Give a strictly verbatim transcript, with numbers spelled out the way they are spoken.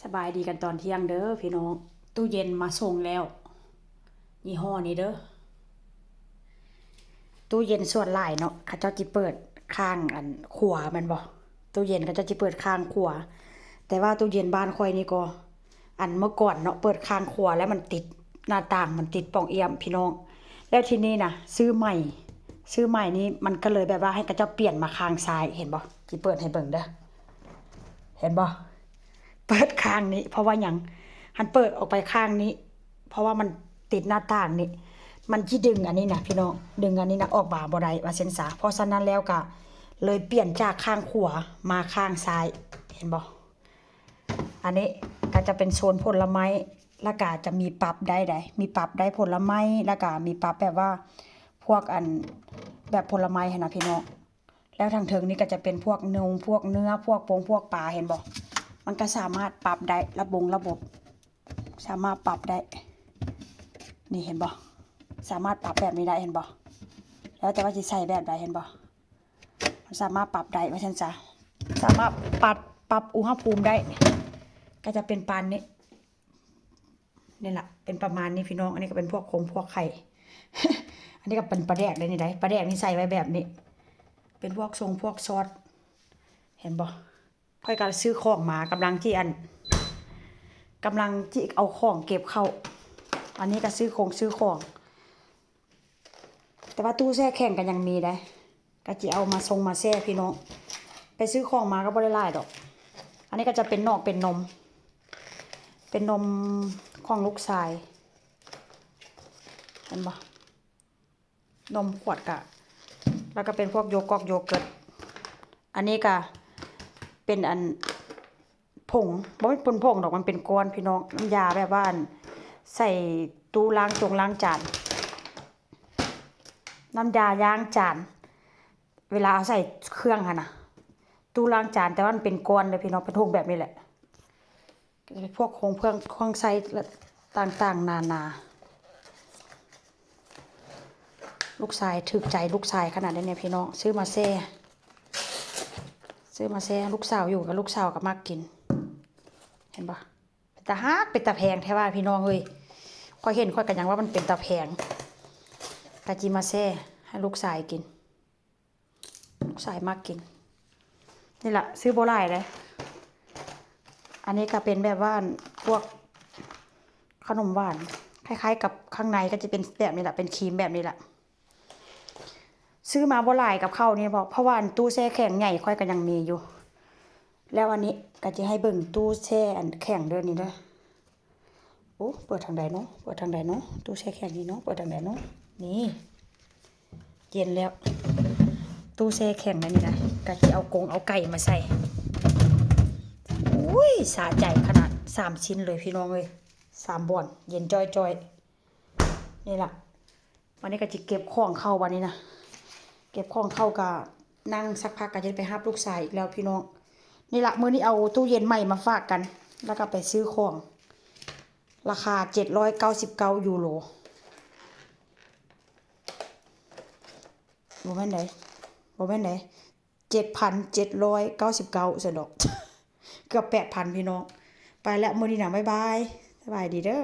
สบายดีกันตอนเที่ยงเด้อพี่น้อง ตู้เย็นมาส่งแล้ว ยี่ห้อนี้เด้อ ตู้เย็นส่วนหลายเนาะ เขาเจ้าจิเปิดข้างอันขวาแม่นบ่ ตู้เย็นเขาเจ้าจิเปิดข้างขวา แต่ว่าตู้เย็นบ้านข่อยนี่ก็ อันเมื่อก่อนเนาะ เปิดข้างขวาแล้วมันติดหน้าต่าง มันติดป่องเอี่ยมพี่น้อง แล้วทีนี้นะ ซื้อใหม่ ซื้อใหม่นี่มันก็เลยแบบว่าให้เขาเจ้าเปลี่ยนมาข้างซ้าย เห็นบ่ จิเปิดให้เบิ่งเด้อ เห็นบ่ เปิดข้างนี้ เพราะว่าหยัง หันเปิดออกไปข้างนี้ เพราะว่ามันติดหน้าต่างนี่ มันจิดึงอันนี้นะพี่น้อง ดึงอันนี้นะออกมาบ่ได้ ว่าซั่นซะ เพราะฉะนั้นแล้วก็เลยเปลี่ยนจากข้างขวามาข้างซ้าย เห็นบ่ อันนี้ก็จะเป็นโซนผลไม้ แล้วก็จะมีปรับได้ใด มีปรับได้ผลไม้ แล้วก็มีปรับแบบว่า พวกอัน แบบผลไม้หั้นนะพี่น้อง แล้วทางเทิงนี่ก็จะเป็นพวกนม พวกเนื้อ พวกปง พวกปลา เห็นบ่ มันก็สามารถปรับได้ ระบงระบบ สามารถปรับได้ นี่เห็นบ่ สามารถปรับแบบนี้ได้ เห็นบ่ แล้วแต่ว่าสิใส่แบบใด เห็นบ่ มันสามารถปรับได้ ว่าซั่นซะ สามารถปรับ ปรับอุณหภูมิได้ ก็จะเป็นปานนี้ นี่ล่ะ เป็นประมาณนี้พี่น้อง อันนี้ก็เป็นพวกคงพวกไข่ อันนี้ก็เป็นปลาแดกได้นี่ได๋ ปลาแดกนี่ใส่ไว้แบบนี้ เป็นพวกซงพวกซอส เห็นบ่ ข่อยก็ซื้อของมา กำลังจิอัน กำลังจิเอาของเก็บเข้า อันนี้ก็ซื้อของซื้อของ แต่ว่าตู้แช่แข็งก็ยังมีได๋ ก็จิเอามาซงมาแช่พี่น้อง ไปซื้อของมาก็บ่ได้หลายดอก อันนี้ก็จะเป็นนอกเป็นนม เป็นนมของลูกชาย เห็นบ่ นมขวดกะ แล้วก็เป็นพวกโยกอกโยเกิร์ต อันนี้ก็เป็นอันผง บ่แม่นผงดอก มันเป็นก้อนพี่น้อง น้ำยาแบบว่าอันใส่ตู้ล้างจงล้างจาน น้ำยาล้างจาน เวลาเอาใส่เครื่องหั้นนะ ตู้ล้างจาน แต่ว่ามันเป็นก้อนเลยพี่น้อง เป็นถุงแบบนี้แหละ ก็จะเป็นพวกของเพื่องเครื่องใช้ต่างๆนานา ลูกชายถูกใจลูกชายขนาดนี้เนี่ยพี่น้อง ซื้อมาแช่ ซื้อมาแช่ ลูกสาวอยู่กับลูกสาวก็มักกิน เห็นบ่ เป็นตาฮัก เป็นตาแพงแท้ว่าพี่น้องเอ้ย ข่อยเห็นข่อยก็ยังว่ามันเป็นตาแพง ก็จิมาแช่ให้ลูกชายกิน ลูกชายมักกิน นี่ล่ะ ซื้อบ่หลายเลย อันนี้ก็เป็นแบบว่าพวกขนมหวาน คล้ายๆกับข้างในก็จะเป็นแบบนี้แหละ เป็นครีมแบบนี้แหละ ซื้อมาบ่หลายกับข้าวนี่ เพราะ เพราะว่าอันตู้แช่แข็งใหญ่ข่อยก็ยังมีอยู่ แล้วอันนี้ก็จะให้เบิ่งตู้แช่อันแข็งเด้อนี่เด้อ โอ้ เปิดทางใดเนาะ เปิดทางใดเนาะ ตู้แช่แข็งนี่เนาะ เปิดทางใดเนาะ นี่ เย็นแล้ว ตู้แช่แข็งอันนี้นะ ก็สิเอากงเอาไก่มาใส่ อุ้ย สะใจขนาด สามชิ้นเลยพี่น้องเอ้ย สามบ่อน เย็นจ้อยๆ นี่ล่ะ วันนี้ก็จะเก็บของเข้าวันนี้นะ เก็บของเข้าก็นั่งสักพักก็จะไปรับลูกชายอีกแล้วพี่น้อง นี่ล่ะ มื้อนี้เอาตู้เย็นใหม่มาฝากกัน แล้วก็ไปซื้อของ ราคาเจ็ดร้อยเก้าสิบเก้ายูโร บ่แม่นใด บ่แม่นใด เจ็ดพันเจ็ดร้อยเก้าสิบเก้า ซั่นดอก เกือบแปดพันพี่น้อง ไปแล้ว มื้อนี้นะ บ๊ายบาย สบายดีเด้อ